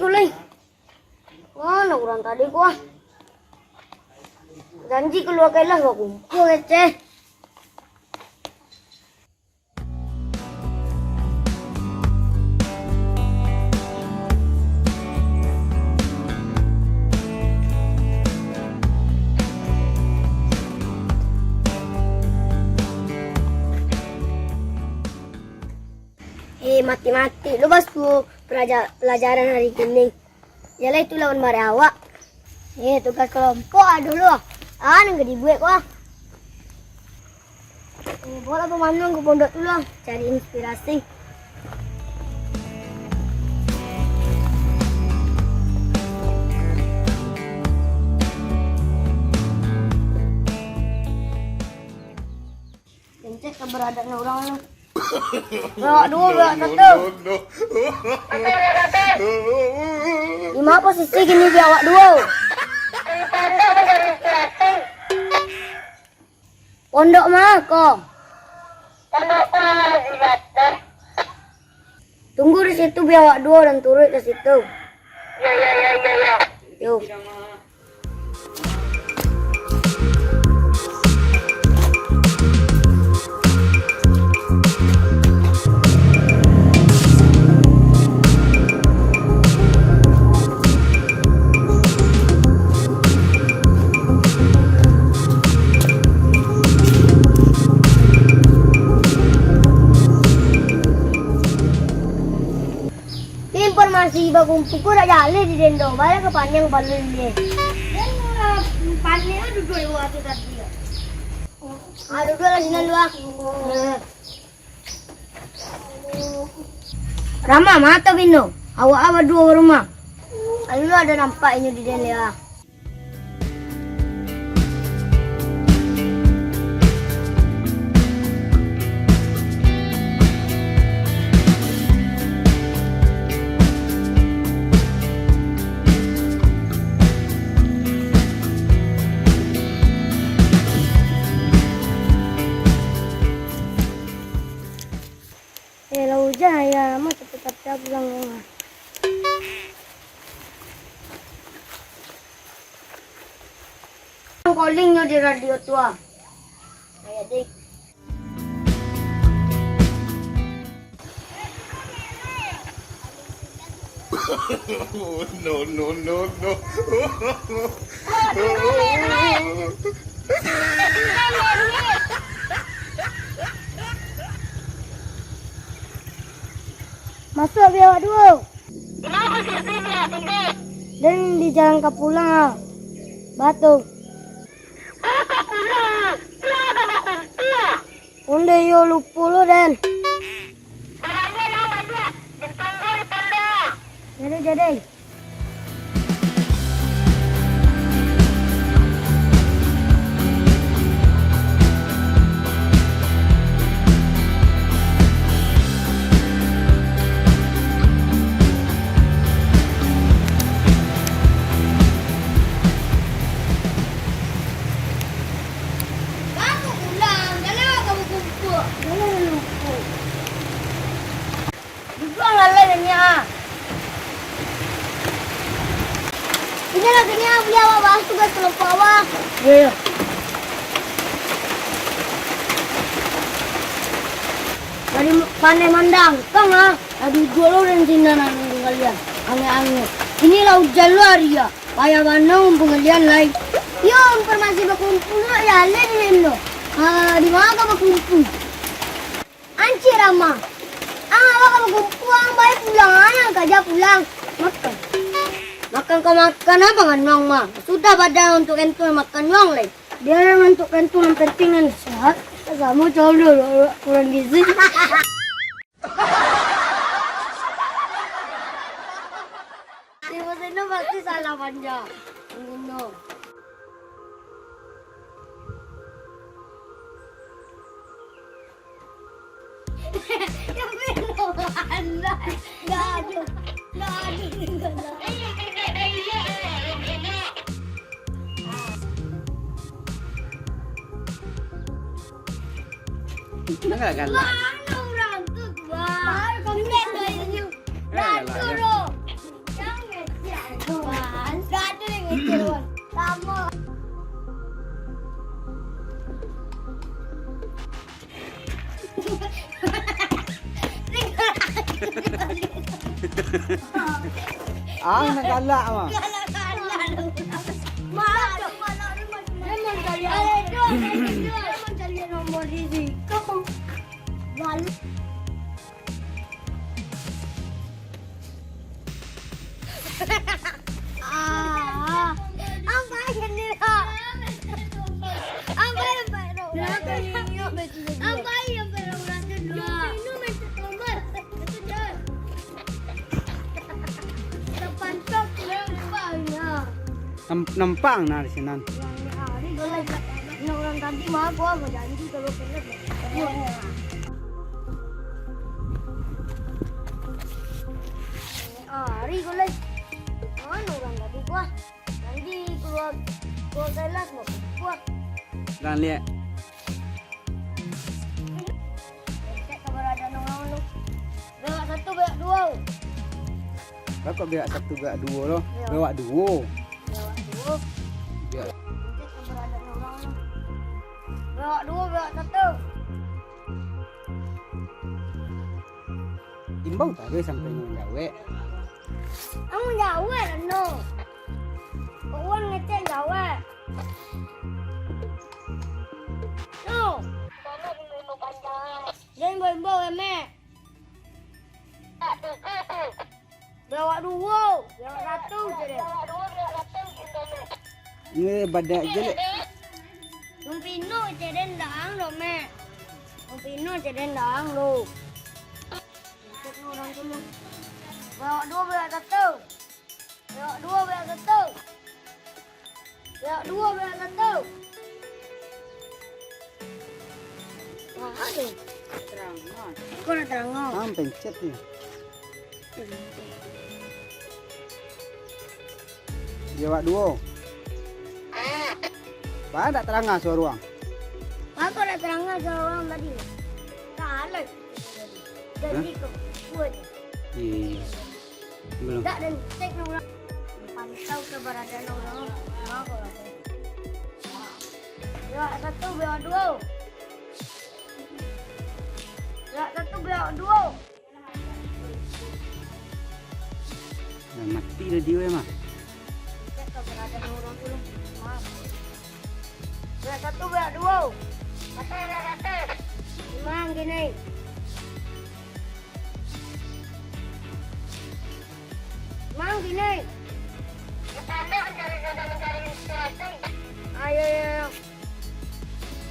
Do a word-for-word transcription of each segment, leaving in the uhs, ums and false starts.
Tu lai. Mano urang tadi ko ah? Janji kalua kelas bakumpua kecek. Eh, mati-mati lu basu pelaja-, pelajaran hari kini. Yo lah, itu lawan bareh awak. Eh, tugas kelompok ado lu. Ah, nan ka dibuek ko ah. Eh, bawa lah pamanuan ka pondok tu lah, cari inspirasi. Kencek kabaradakan urang tu. Biawak duo, biawak satu. Di ma posisi kini biawak duo? Pondok ma ko? Tunggu di situ, biawak duo, dan turuik ka situ. Yo. Informasi bakumpua ko dak jaleh di den doh, baliak ka paniang palu ilie. Den, eh, paniang duduak di bawah tu tadi, yo. Ah, duduak lah sinan tu, ah. Rama, ma tu Bino? Awak ah baduo rumah. Ayo, ado nampak inyo di den lewat. Eh, lah ujan, ayah mah capek-capek pulang rumah. Callingnyo di radio tu ah. Ayah dek. No, no, no, no. Masuak biawak duo. Den di jalan ka pulang ah. Batu. Ondeh yo, lupo lo den. Jadi, jadi. Baru pulang, dah lah kamu kumpul. Dah lah lupa. Duduak lah lai, Nia. Iko lah, Nia, bia awak bahas tugas kelompok awak. Iyo, iyo. Tadi pandai mandangkang, ah. Aduh, duduak lo den sinan, anu, kalian. Aneh-aneh. Iko lah ujan lo ari, ah. Payah bana pangalian lai. Yo, informasi bakumpul lo, yo, aleh di den lo. Ah, di ma ka bakumpul? Ancik Rama. Ang awak ka bakumpua, ang bae pulang, ang kaja pulang. Makan. Makan ka makan, apo nganuang mah? Sudah badan untuak kentun makan nuang lai. Bialah untuak kentun, yang penting nan sehat. Samo calo kurang gizi. Si Musino pasti salah panja. Musino. Ya, bener, anda. Nggak ada. Nggak ada. Nggak galak. Mana orang tu, Tuan? Baru kami lihat dari senyum. Eh, galak, ya. Turun. Jangan. Ah, nak galak mah. Galak-galak. Mak, memang galak. Memang galak nomor risiko. Malu. Ah, ampai sendiri, Kak. Ampai, ampai, ampai. Ampai yang berurang tu dua. Terpantau lempar, ya. Nam-, nampang nah di sinan. Hari kalau nak orang tadi mah, gua bajanji kalau kena. Hari kalau mana orang tadi gua janji keluar, keluar kelas mau gua. Dah lihat. Cek keberadaan orang tu. Bewak satu, bewak duo. Lah kok bewak satu, bewak duo lo? Iyo. Bewak duo. Bewak duo. Iyo. Cek keberadaan orang tu. Bewak duo, bewak satu. Imbau taruih sampai nyo jawek. Ang jawek no. Kok urang ngecek jawek. No. Jan imbau-imbau, Emek. Bewak duo, bewak satu, cek den. Nge, badak jelek. Nung pino, cek den, daang lo, Mek. Nung pino, cek den, daang lo. Cek urang tu lo. Bewak duo, bewak satu. Bewak duo, bewak satu. Bewak duo, bewak satu. Wah, aduh. Terang, ah. Kok nak terang, ah? Ah, pencet ni. Bewak duo. Ba dak terang suaro ang? Ba kok dak terang suaro ang tadi? Salah. Jadi kok kuat. Iya, iya. Belum. Dak, dan cek urang. Pantau keberadaan urang. Mako lah. Bewak satu, bewak duo. Bewak satu, bewak duo. Nah, mati radio ya, mah. Cek keberadaan urang tu, mah. Bewak satu, bewak duo. Mang gini. Mang gini. Ayo, ayo, ayo.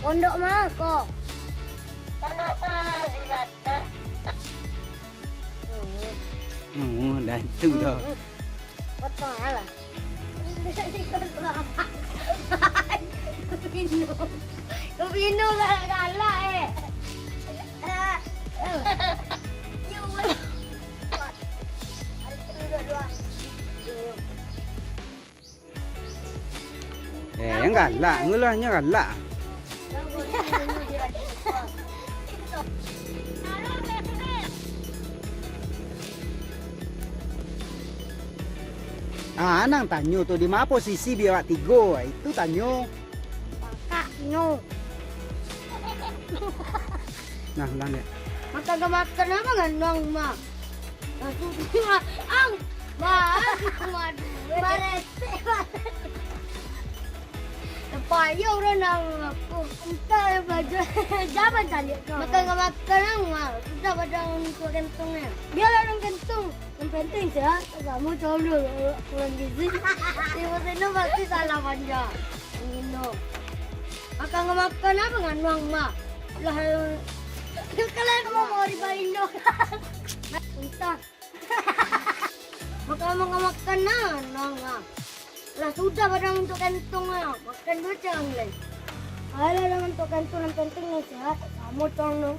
Pondok ma ko? Pondok ma di Batam. Oh, dah tu dah. Potong lah. Pino. Pino galak-galak, eh. Eh, yang galak, ngulahnya galak. Ah, nang tanyo tu, di ma posisi biawak tigo? Itu tanyo. Pakak nyo. Nah, ulang dek. Makan ka makan apa kan, Nong, Ma? Langsung, ang, ma, ma, maresek, maresek. Payah urang nak aku. Entah baju. Jaman caliak tu. Makan ka makan, ang, ma. Sudah pada untuk kentong ni. Biarlah orang kentong. Yang penting sehat. Kamu tahu dulu kurang gizi. Di musim tu pasti salah panjang. Minum. Makan ka makan apa nganuang, Ma? Lah, kalian mau mau di Balindo. Entah. Makan, makan, makan, nah, nah, nah. Lah sudah pada untuk kentong lah. Makan dulu cang lai. Ayolah, lah untuk kentong, yang penting yang sehat. Kamu cang, no.